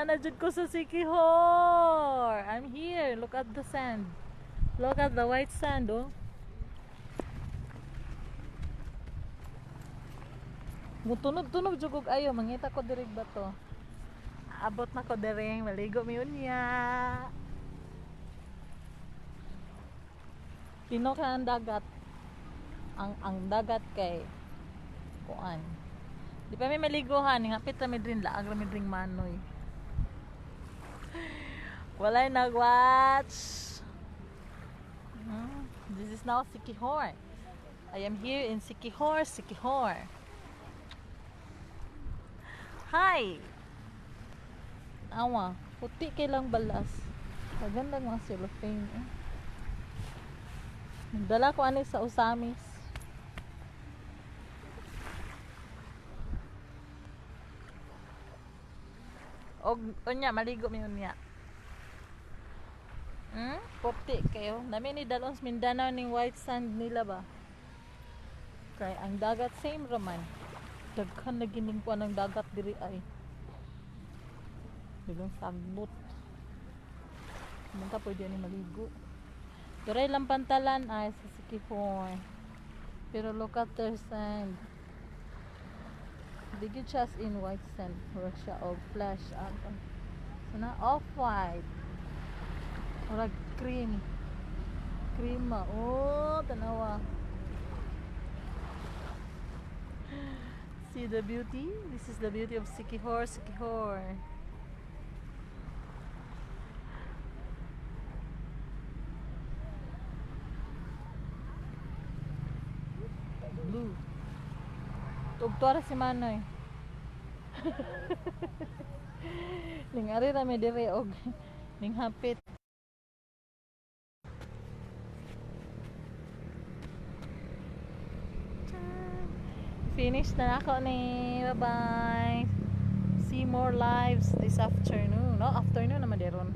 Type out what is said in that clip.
Naa na jud ko sa Siquijor. I'm here. Look at the sand. Look at the white sand, oh. Mutunog-tunog jud kog ayo, mangita ko diri bato. Abot na ko diri, maligo mi unya. Pino ka ang dagat. Ang dagat kay kuan. Di pa mi maliguhan, hapit ra mi drin, laag ra mi dring manoy. Walay nag-watch. This is now Siquijor. I am here in Siquijor, Siquijor. Hi! Awa, puti kay lang balas. Magandang mga cellophane, eh. Nagdala ko ani sa Ozamis. Og unya maligo mi unya. Puti kayo. Nami ni dalon sa Mindanao ning white sand nila ba? Kay ang dagat same raman. Daghan na gining kuan ang dagat diri ay. Bilang sagbot. Man ta pwede ani maligo. Duray lang pantalan ay sa Siquijor. Pero look at their sand. Di gyud siya as in white sand. Murag siya og flash. Ah, so na off-white. Murag cream. Cream ma. Oh, tanawa. See the beauty? This is the beauty of Siquijor, Siquijor. Blue. Tugtuara si Manoy. Ning ari ra mi diri og ning hapit. Finish na ako ni. Bye-bye. See more lives this afternoon. No, afternoon naman deron.